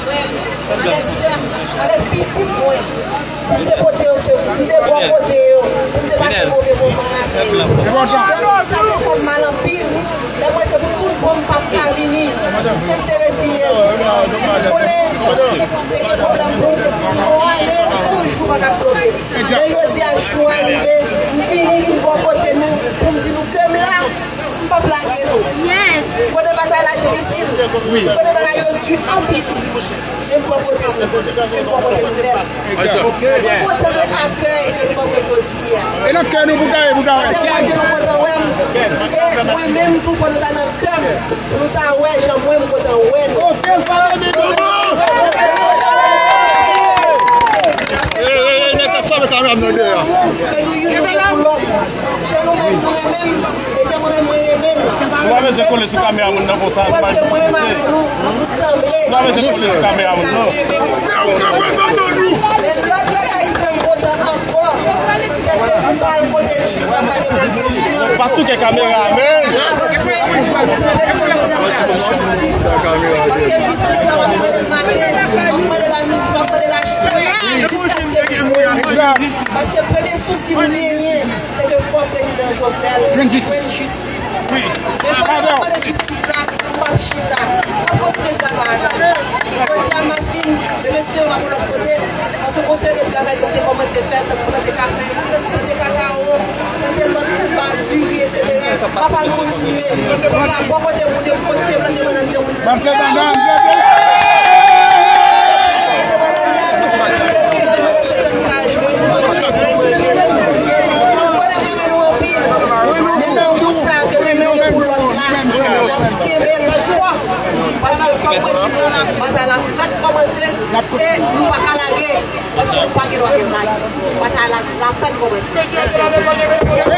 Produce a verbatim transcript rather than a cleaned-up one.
Frè m, avèk sè m, avèk pitit mwen, pou m te pote yo sekou, m te bò kote yo, pou m te pase move moman avè yo. Donk, sa te fè m mal anpil. Lè m wè se pou tout bon m p ap ka vini, pou m te reziye m. M konnen te gen pwoblèm pou yon ane, yon jou pa t ap bloke. Men jodi a, jou a rive, m vini, vin bò kote nou, pou m di nou ke m la. M p ap lage nou. Kote batay la difisil, kote bagay yo di anpil, men m bò kote nou, men m bò kote nou nèt. Mwen kontan de akèy ke nou ban mwen jodi a. E nan kè nou pou gaye, pou gaye. Paske mwen, je nou kontan wè m. E mwen menm tou, fò nou ta nan kè m, pou nou ta wè jan mwen m kontan wè nou. Paske sa montre ki lanmou ke nou youn nou gen pou lòt. Jan nou menm nou renmen m, e jan mwen menm mwen renmen nou. Ou pa bezwen kole sou kamera moun nan konsa. Paske mwen menm avè nou, nou sanble. Ou pa bezwen kole sou kamera moun nan. Se ou k reprezante nou. Men lòt bagay ki fè m kontan ankò, se ke m pral pote jij la, m pa gen pòt kesyon. Pa souke kamera, men. Avanse, pou te di nou jistis. Paske jistis la, m ap mande l maten, m ap mande l a midi, m ap mande l a swè, jiskaske m jwenn li. Paske premye sousi m genyen, se ke fò prezidan Jovenel jwenn jistis. Men pandan m ap mande jistis la, m p ap chita. M ap kontinye travay. Jodi a, Maslin, men mesye yo pa pou lòt kote, paske gon seri de travay ke m te kòmanse fè, tankou plante kafe, plante kakawo, plante lòt ba, diri, etsetera. M ap al kontinye. Pou m pa bò kote moun yo, pou kontinye plante bannann ke moun nan di. Plante bannann, plante bannann nan, ke nou ta manje, se ke nou ka jwenn manje pou manje. Mwen renmen nou anpil. Men lanmou sa ke nou gen pou lòt la, n ap kenbe l fò. Paske, kòm mwen di nou, batay la fèk kòmanse e nou pa ka lage. Paske nou pa gen dwa gen lage. Batay la, la fèk kòmanse. Mèsi anpil.